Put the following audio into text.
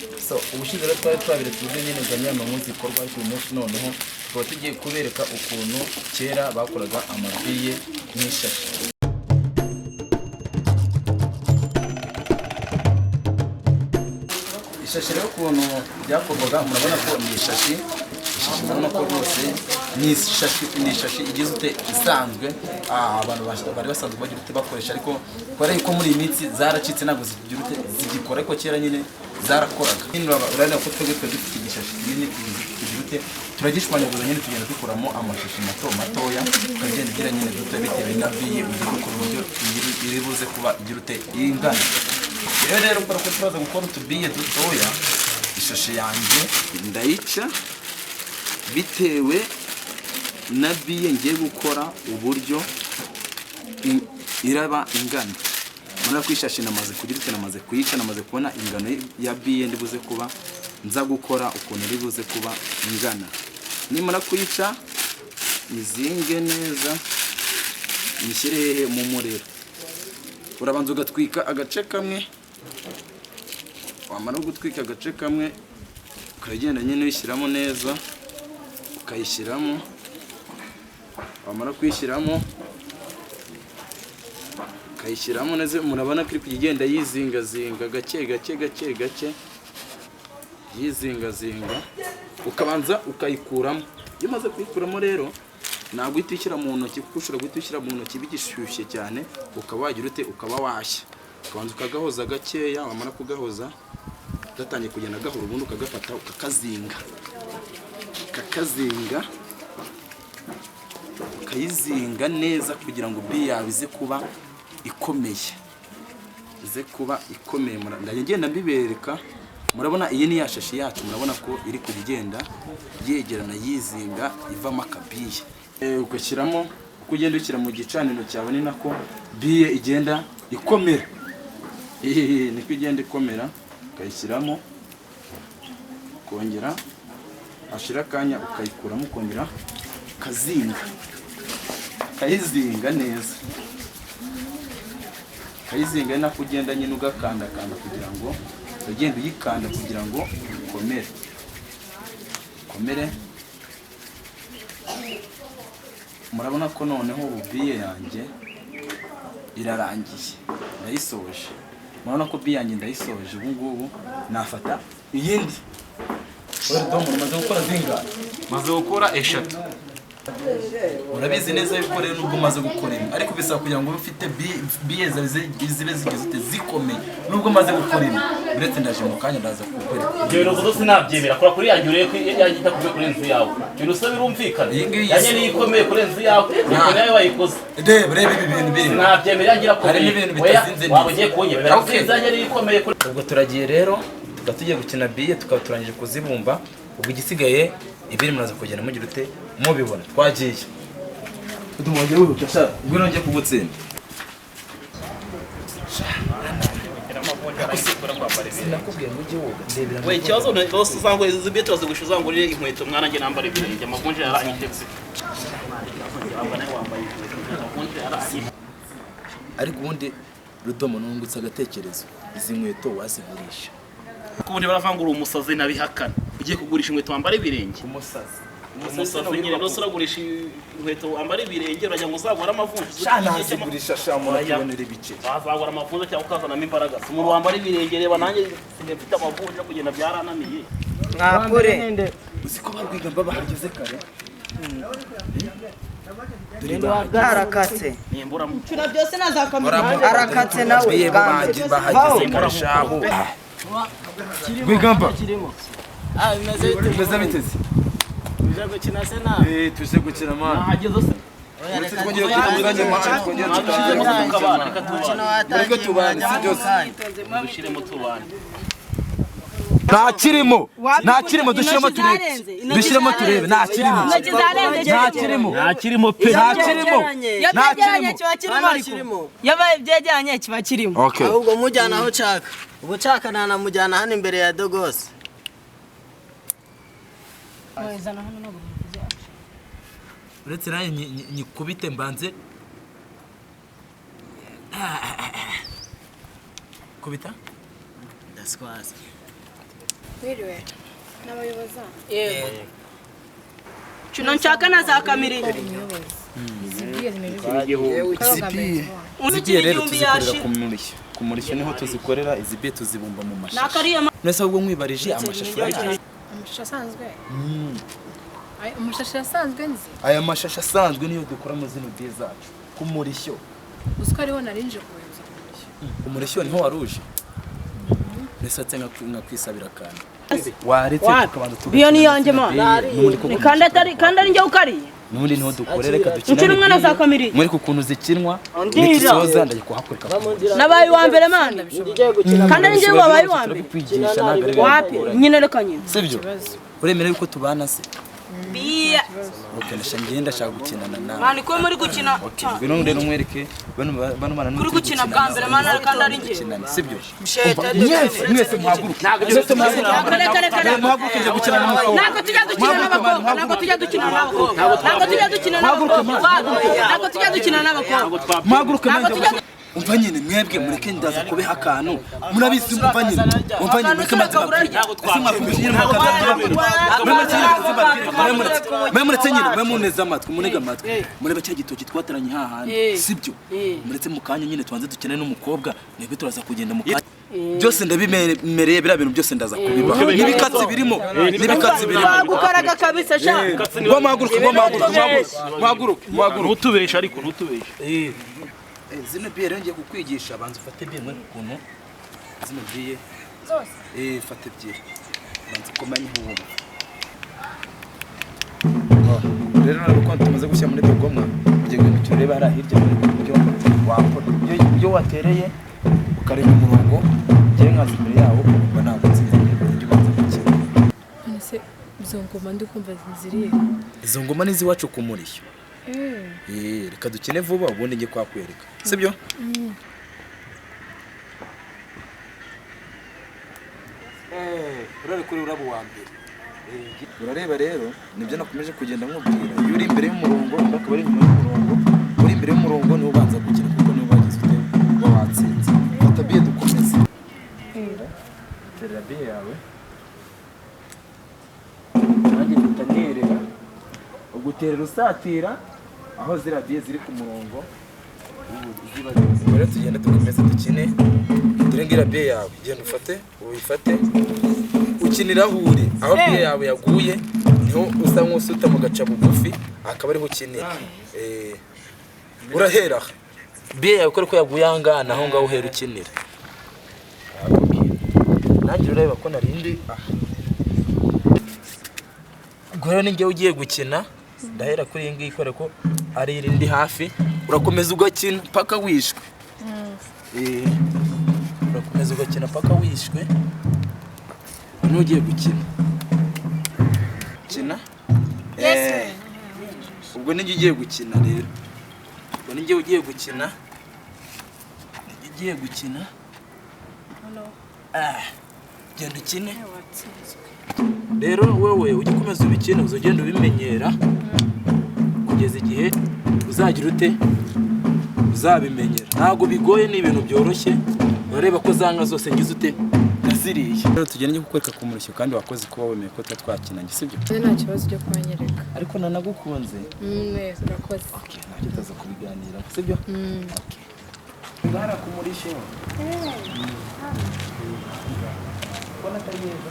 So ubushize rero twari twaberetse uburyo nyine ganyamamu zikorwa, ariko uyu munsi noneho tukaba tugiye kubereka ukuntu kera bakoraga amabiye n'ishashi. Ishashi rero ukuntu byakorwaga, murabona ko ni ishashi. Ishashi murabona ko rwose ni ishashi, ni ishashi igize ute, isanzwe. Abantu bari basanzwe bagira ute, bakoresha, ariko kubera yuko muri iyi minsi zaracitse, ntabwo zigira ute, zigikora, ariko kera nyine zarakoraga. Nyine urabona ko twebwe twari dufite igishashi kinini, tugira ute, turagishwanyaguza nyine, tugenda dukuramo amashashi mato matoya, tukagenda ugira nyine duto bitewe na biye ugiye gukora, uburyo iri buze kuba igira ute, ingana. Rero kubera ko turaza gukora utubiye dutoya, ishashi yanjye ndayica bitewe na biye ngiye gukora, uburyo iraba ingana. Murabona ko ishashi namaze kugira ute, namaze kuyica, namaze kubona ingano ya biye ndi buze kuba nza gukora, ukuntu iri buze kuba ingana. Nimara kuyica, izinge neza, nyishyire hehe? Mu muriro. Urabanza ugatwika agace kamwe, wamara gutwika agace kamwe ukagenda nyine uyishyiramo neza, ukayishyiramo. Wamara kuyishyiramo, ukayishyiramo neza, murabona ko iri kujya igenda yizingazinga gake gake gake gake, yizingazinga, ukabanza ukayikuramo. Iyo umaze kuyikuramo rero, ntabwo uhita uyishyira mu ntoki, kuko ushobora guhita uyishyira mu ntoki bigishyushye cyane, ukaba wagira ute, ukaba washya. Ukabanza ukagahoza gakeya, wamara kugahoza gatangiye kugenda gahora, ubundi ukagafata ukakazinga, ukakazinga, ukayizinga neza kugira ngo biye yawe ize kuba ikomeye, ize kuba ikomeye. Ndajya ngenda mbibereka. Murabona iyi ni ya shashi yacu, murabona ko iri kujya igenda yegerana, yizinga, ivamo akabiye. Ugashyiramo, uko ugenda ushyira mu gicaniro cyawe ni nako biye igenda ikomera. Niko igenda ikomera. Ukayishyiramo, ukongera hashira akanya ukayikuramo, ukongera ukazinga, ukayizinga neza, ukayizinga. Ari nako ugenda nyine ugakandakanda, kugira ngo ugenda uyikanda kugira ngo ikomere, ikomere. Murabona ko noneho ubu biye yanjye irarangiye, ndayisoje. Murabona ko biye yanjye ndayisoje, ubu ngubu nafata iyindi. Domo, umaze gukora zingahe? Maze gukora eshatu. Urabizi neza yuko rero nubwo umaze gukora imwe, ariko bisaba kugira ngo ube ufite biye zawe zibe zigize ute, zikomeye. Nubwo umaze gukora imwe, uretse ndaje mu kanya ndaza kukwereka. Ibyo bintu uvuze sinabyemera. Kora kuri yanjye urebe ko yanjye idakomeye kurenza iyawe. Ibintu usaba birumvikana. Iyi ngiyi Yanjye niyo ikomeye kurenza iyawe, nuko nawe wayikoze. Reba, reba ibi bintu birimo. Sinabyemera, yanjye irakomeye. Harimo ibintu Oya, bitazinze neza. waba ugiye kunyemera. Okay. Yanjye niyo ikomeye kuri Ubwo turagiye rero, tukaba tugiye gukina biye, tukaba turangije kuzibumba. Ubwo igisigaye ibiri muraza kugenda mugira ute, mubibona. Twagiye. Utuma wihuta sha, ngwino njye kugutsinda. Sinakubwiye ngo ujye woga? Ndebera. We, ikibazo ni rwose uzangure izi biye, turazigurisha, uzangurire inkweto mwana, njye nambara ibirenge, amavunja yaranyishe. Wambaye inkweto, amavunja yaranyishe. Ariko ubundi Rudomo, nungutse agatekerezo: izi nkweto wazigurisha. Kuko ubundi baravangura umusazi nabihakana, ugiye kugurisha inkweto wambara ibirenge. Umusazi? Umusazi nyine rwose, uragurisha inkweto wambara ibirenge, uragira ngo uzagure amavunja. Sha, nazigurisha sha, umuntu akibonera ibice. Wazagura amavunja cyangwa ukazanamo imbaraga. Si umuntu wambara ibirenge, reba nanjye nsigaye mfite amavunja, kugenda byarananiye. Mwakure. Uzi ko barwigamba bahageze kare? Dore bahageze. Arakatse. Nimburamo. Byose nazakamenya. Arakatse nawe. Biye bahageze kare shahu. Rwigamba, bimeze biteze? Tuje gukina se nawe? Eh, tuje gukina man. Nahageze se? Uretse twongere tukuzanye man, twongere Dushyiremo tukuzanye. tukabana, reka tubane. Mureke tubane, si byose. Dushyiremo tubane. Nta kirimo, nta kirimo. Dushyiremo turebe, dushyiremo turebe, nta kirimo. Intoki zarenze. Nta kirimo. Nta kirimo pe. Nta kirimo. Iyo Nta byegeranye kirimo. kiba kirimo, ariko iyo byegeranye kiba kirimo. Okay. Ahubwo mujyana aho nshaka, ubu nshaka ntanamujyana hano imbere ya dogose. Uretse nanjye nyikubite mbanze kubita. Ndaswaza. Mwiriwe n'abayobozi. Yego. Kino nshaka na za kamiri. Izi biye rero tuzikorera ku murishyo. Ku murishyo niho tuzikorera, izi biye tuzibumba mu mashashi. Nakariye. Nese ahubwo nkwibarije, amashashi urayazi? Amashashi asanzwe? Amashashi asanzwe nzi. Aya mashashi asanzwe niyo dukora mu zino biye zacu ku murishyo. Uzi ko ariho narinje kubayoboza ku murishyo. Umurishyo niho waruje. Nese atse nkakwisabira akantu. Waretse tukabanza tugakina. Biyo ni yanjye man. Kandi atari kandi ari njye ukariye. Nubundi niho dukorera, reka dukina. Ukina umwana za kamiri. Mwereke ukuntu zikinwa. Nitusoza ndagikuhakoreka. Nabaye uwa mbere man. Kandi ari njye wabaye uwa mbere. Kwigisha ntabwo ari Wapi? Nyine reka nyine. Sibyo? Uremera yuko tubana se? Biya. Okay, ndashaka ndashaka gukinana nawe. Man ko muri gukina. Okay, ngwino rero mwereke bano bano bana Kuri gukina bwa mbere man kandi ari njye. Sibyo? Mwese mwese muhaguruke. Mwese muhaguruke. Reka reka reka. Muhaguruke nje gukina n'umukobwa. Ntabwo tujya dukina n'abakobwa, ntabwo tujya dukina n'abakobwa. Ntabwo tujya dukina n'abakobwa. Ntabwo tujya dukina n'abakobwa. Muhaguruke manje. Umva nyine mwebwe mureke ndaza kubeha akantu. Murabizi umva nyine. Umva nyine mureke maze babwire. Ese mwakumva nyine mwe muretse nyine mwe muneze amatwi, munega amatwi. Murebe cya gitoki twataranye hahandi. Sibyo? Muretse mu kanya nyine tubanze dukine n'umukobwa, mwebwe turaza kugenda mu kanya. Byose ndabimereye biriya bintu byose ndaza kubibaha. N'ibikatsi birimo, n'ibikatsi birimo. Bagukaraga kabisa sha. Ngo muhaguruke, ngo muhaguruke, muhaguruke, muhaguruke. Ntutubeshe ariko ntutubeshe. Zino biye rero ngiye kukwigisha, banza ufate biye mwe ukuntu zino biye zose. Fate ebyiri banza ukomanye wumva. Rero nabwo tumaze gushyira muri dogomwa, ugiye guhindukira urebe hariya hirya muri buryo wakora ibyo watereye ukareba umurongo ngiye nkaza imbere yawo uba ntabwo nsinzi uburyo ubanza gukina. None se izo ngoma ndi kumva ziriye? Izo ngoma ni iz'iwacu ku murishyo. Reka dukine vuba ubundi njye kwakwereka. Sibyo? Urare kuri urabo wa mbere. Urareba rero nibyo nakomeje kugenda nkubwira. Iyo uri imbere y'umurongo bakaba ari inyuma y'umurongo, uri imbere y'umurongo niho ubanza gukina kuko niho bagize ute uba watsinze. Fata biye dukomeze. Terera biye yawe. Nanjye mpita nterera. Uguterera usatira aho ziriya biye ziri ku murongo ziba zose. Rero tugende dukomeze dukine. Dore ngira biye yawe, genda ufate, uyifate. Ukinira aho uri, aho biye yawe yaguye niho usa nk'usuta mu gaca bugufi, akaba ariho ukinira. Urahera biye yawe ko yaguye aha ngaha, naho ngaho uhera ukinira. Nanjye urareba ko narindi. Ubwo rero ninjye ugiye gukina, ndahera kuri iyi ngiyi kubera ko ari irindi hafi. Urakomeza ugakina paka wishwe. Urakomeza ugakina paka wishwe. Nugiye gukina. Kina? Yes. Ubwo ninjye ugiye gukina rero. Ubwo ninjye ugiye gukina. Ninjye ugiye gukina. Genda ukine. Rero wewe ujye ukomeza ubikine, uzagenda ubimenyera kugeza igihe uzagira ute uzabimenyera. Ntabwo bigoye, ni ibintu byoroshye. Urareba ko za nka zose ngize ute naziriye. Rero tugende kukwereka ku murishyo kandi wakoze kuba wemeye ko tuba twakinanye, sibyo? Nta kibazo ujya kunyereka. Ariko nanagukunze. Neza urakoze. Okay, ntacyo utaza kubiganira, sibyo? Okay. Ngara ku murishyo. Ubona atari heza.